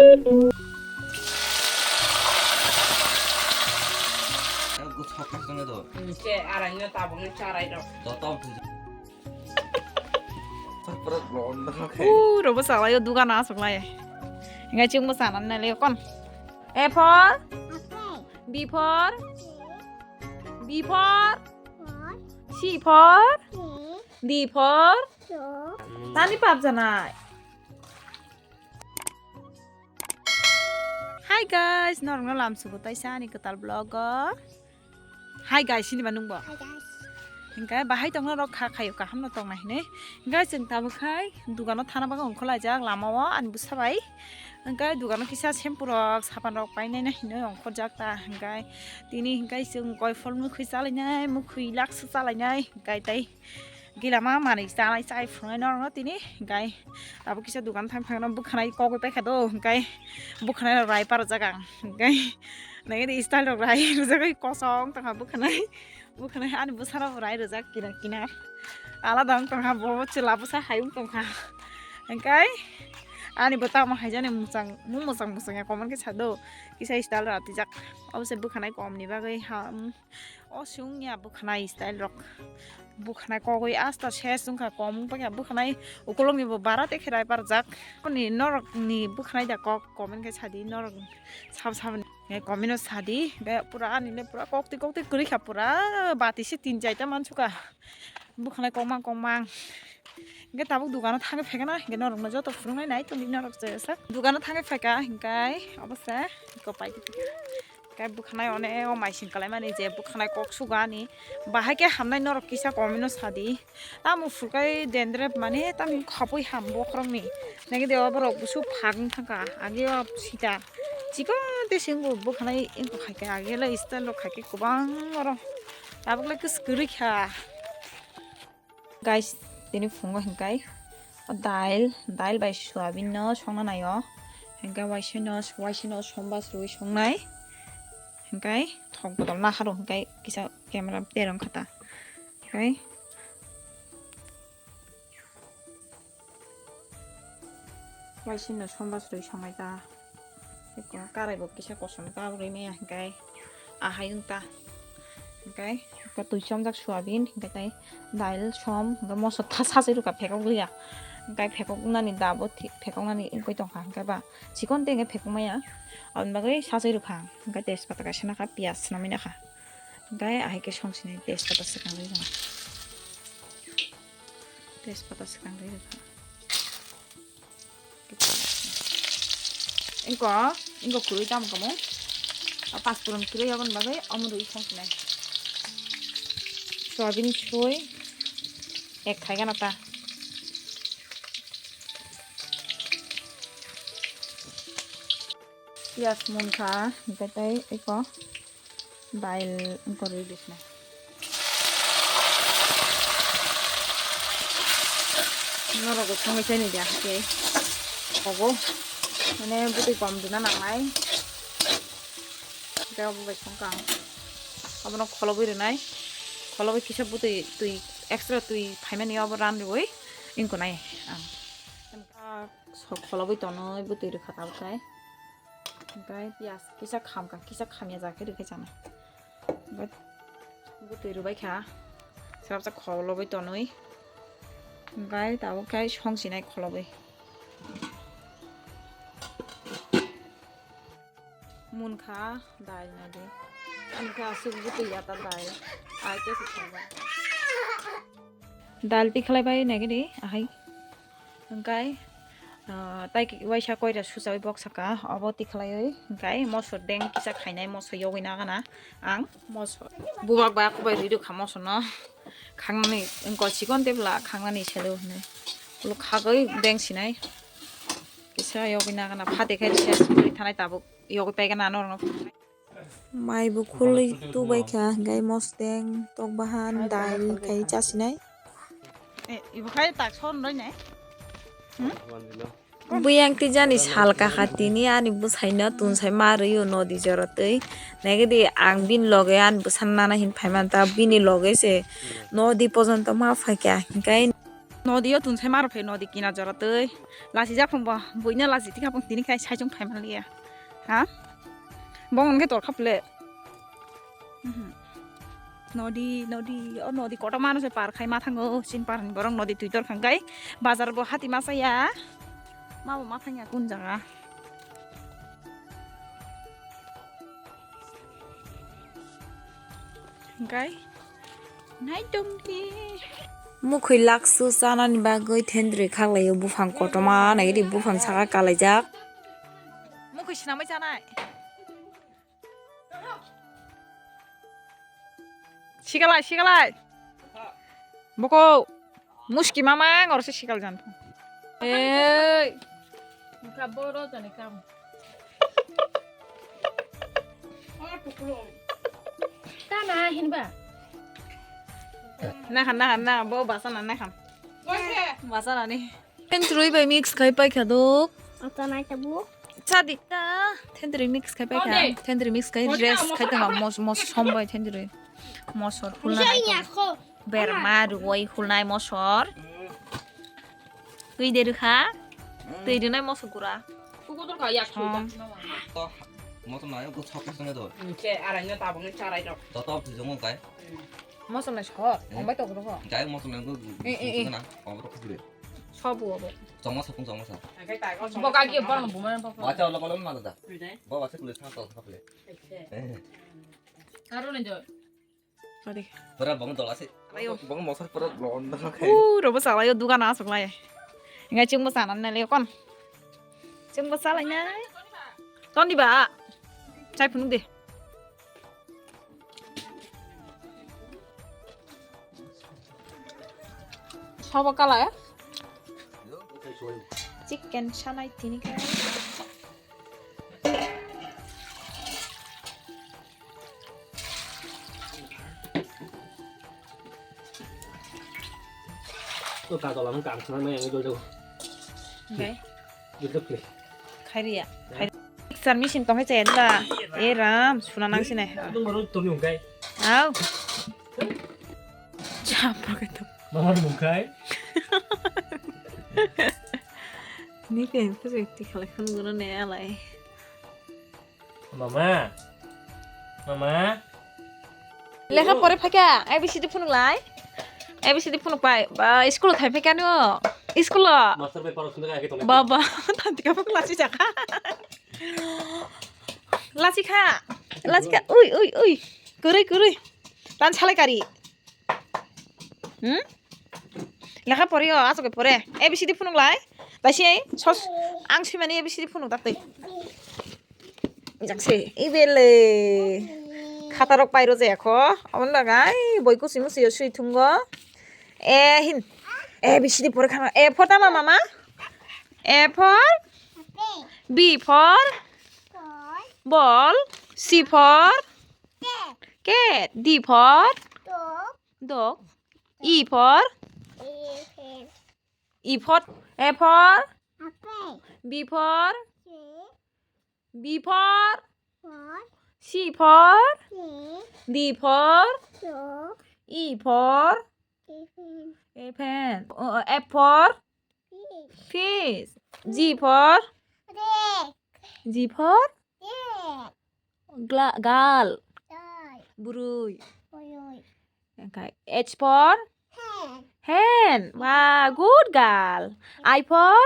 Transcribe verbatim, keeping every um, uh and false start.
Che, araino tabukni charai rok. Uro bo salaio dugano achuklai. Hingai chwngbo chanani nai kon. A for? B for? B for? C for? D for? Tani pap janai. Hi guys, norokno lamsugo taisa ani kwtal vlog o. Hi guys, sini ba nungbo? Hi guys. Hingke bahai tongna rok kha khayo kaham no tongna hinui. Hingke chwng tabuk khai dugano thana bagwi ongkhorlaijak lama o ani bwsa bai. Hingke dugano kisa shampoo rok sapan rok painai na hinui ongkhorjak ta hingke tini hingke chwng koiphol mukhwi chalainai mukhwi laksa chalainai hingke tei Gila ma manwi chanai chai phunai norokno tini, hingkai abo kisa dukan thang thangno bwkhanai kogwi paikha do, hingkai bwkhanai rok rai parjak ang, hingkai nangini style rok rai rwjagwi kosong tongkha bwkhanai, bwkhanai ani bwsarok rai rwjak kinar kinar alada wng tongkha, bo chwla bwsa hai wng tongkha, hingkai ani bo tamo haijani mwchang, mung mwchang mwchang ya comment khe sa do, kisa style rok atijak, obo se bwkhanai komni bagwi ha. O se wngya bwkhanai style rok. Bwkhanai kogwi asta ses wngkha, kom wngpakya bwkhanai ukulukni bo bara tei khe rai parjak. Ani norokni bwkhanai da kok comment khe sadi, norok sab sabni comment no sadi. Be pura ani le pura kokti kokti kwrwi kha, pura bati se tin chaita mansuka. Bwkhanai kokmang kokmang. Hingke tabuk dugano thangwi phaikha na, hingke norokno joto phwrwngnai nai tongdi norok se sak. Dugano thangwi phaikha, hingkai obo se kopai. Hingkai bwkhanai one o maising kalaimani je bwkhanai kok sugo ani. Bahai khe hamnai norok kisa comment no sadi. Tamo phurkai dendrep mane tamo khapui ham bokhorokni. Nangide o borok busu phak wng thangkha. Age o sita chikon te singbo bwkhanai wngkha khaikhe. Age le style rok khaikhe kwbang oro. Tabuk le kwswk kwrwi kha. Guys, tini phungo hingkai o dail, dail bai soyabin no songna naio. Hingkai waisai no, waisai no somba srwi songnai. Hingkai thok bodol naharw hingkai kisa camera terong khata. Hingkai waisai no somba srwi songnai ta. Eko karai bo kisa kosom ta rwi maya hingkai ahai wng ta. Hingkai eko twi chomjak soyabin hingkai tai dail som hingkai moso ta sachwi rwkha phekok liya. Hingkai phekok nani da bo thi-, phekok nani wngwi tongkha hingkai ba chikon tei hingkai phekok maya. Aboni bagwi sachwi rwkha hingkai tejpata kaisa nakha piyaj swnamwi nakha. Hingkai ahai khe song sini tejpata swkang rwi rwkha. Tejpata swkang rwi rwkha. Engko, engko kwrwi tamo kamo. A paspuron kwrwi aboni bagwi omo rwi song sinai. Soyabin sui ek khai gana ta. Piyaj munkha, hingke tei eko. Dail wngkha rwi bisna. Norok bo songwi chani dia hake. Ogo. Mane bwtwi kom dina nangnai. Tei obo bai songkha ang. Obono kholobwi rwnai. Kholobwi kisa bwtwi twi extra twi phaimani obo ran rwui wngkha nai ang. Sok kholobwi tonwi bwtwi rwkha tabuk khe. Hingkai piyaj kisa khamkha, kisa khamya ja khe rwkhe chana. Hingkai bwtwi rwbaikha, swrapsa kholobwi tonwi. Hingkai tabuk khe songsinai kholobwi. Munkha dal nadi. Munkha aswk bwtwi ya ta dal. Ai khe se thangba. Dal tikhlai bai nai gini ahai. Hingkai, ah, tai ki-, waisa koira suchawi bok saka, obo tikhlaiwi, hingkai mosor deng kisa khainai moso yogwi nagana ang moso. Bubak bai akubai rwi rwkha moso no. Khangnani wngkol chikon tebla khangnani selo hinwi. Ulo khagwi deng sinai. Kisa yogwi nagana phate khai siya sugwi thanai tabuk yogwi paigana norokno. Mai bo khulwi tubai kha, hingkai mosdeng, tok bahan, dal khai chasinai. Eh, ibo khai tak son roi nai. Hmm? Buyang tijani sal kakha tini ani bwsaino tunsai ma rwio nodi jorotwi. Naigidi ang bini loge ani bwsa nana hin phaimanta, bini loge se nodi pojonto ma phaikha, hingkai Nodi o tun sai maro phe nodi kina jora twi. Lasi jak phung bo, buino lasi tikha phung tini khai sai chung khai man liya. Ha? Bong hwn khe tor kha phle. Mhm. Nodi, nodi, o nodi kotor mano se par khai ma thango. Chin par ni borok nodi twi tor khang kai. Bazar bo hati ma saya. Ma bo ma thang ya kun jaga. Hingkai naitongdi. Mukhwi laksu chanani bagwi thendrwi khaklaio buphang kotorma naidi buphang saka kalaijak. Mukhwi swnamwi chanai. Sikalai, sikalai. Boko. Muski mama ngor se sikal jan. Ei. Buka boro jani kam. Tana hinba. Nahan, nahan, na, bo basana nahan. Basana ni. Thendrwi bai mix khai paikha dok. Ata nai tabu. Chadi ta. Thendrwi mix khai paikha. Thendrwi mix khai rest khai tongma mos, mos sombai thendrwi. Mosor khulna. Berma rwui khulnai mosor. Twi de rwkha. Twi rwnai mosor gura. Som. Motom na yo sok kasne do. Che arai no tabung charai do. Toto tu jongo kai. Mosom na sor. Ombai to gro. Kai motom na go. Eh, eh, eh. Ombai to gro. Sobu obo. Chongma sapung chongma sa. Bo ka gi bor bu man bo. Bacha ola kolom ma da. Bo bacha kulis sa to sa kule. Aro ne do. Adi. Pura bong dola se. Ayo. Bong mosor pura lon da kai. Uh, robo salayo dugan asok lai. Ngai chungbo sanan nai le kon. Chungbo salai nai. Ton di ba. Chai phunuk de. Sabo kala ya? Chicken sanai tini kai. O kajol ang kang sana mai ang dol dol. Okay. Dol dol please. Khairiya. Khairi. Mixer machine tong hai chaya da. E ram, suna nang sini. Dum baru tong yung kai. Au. Chapur ka tu. Mama mung kai. Ni ke tu se ti khala khun guna ne alai. Mama. Mama. Lekha pore phaikha, A B C D phunuk lai. A B C D phunuk pai. Ba, school thai phaikha no. School lo. Master bai paro sunda ka ke tong. Baba, tanti ka phunuk lasi jaka. Lasi kha. Lasi kha. Ui, ui, ui. Kurui, kurui. Tan salai kari. Hmm? Lekha pore o, asok pore. A B C D phunuk lai. Taisi ai, sos, ang swimani A B C D phunuk tak tei. Jakse, ibele. Khatarok pairo jaya kho. Aboni bagai, boi kusi musi yo sui thungo. A hin. A B C D pore khana. A for tama mama. A for. B for. Ball. C for. Cat. D for. Dog. E for. E for. A for. B for. B for. C for. D for. E for. Elephant. Uh, F for. Fish. G for. G for. Gla-, gal. Burui. Oke, H for? Hen. Hen. Wah, good girl. I for?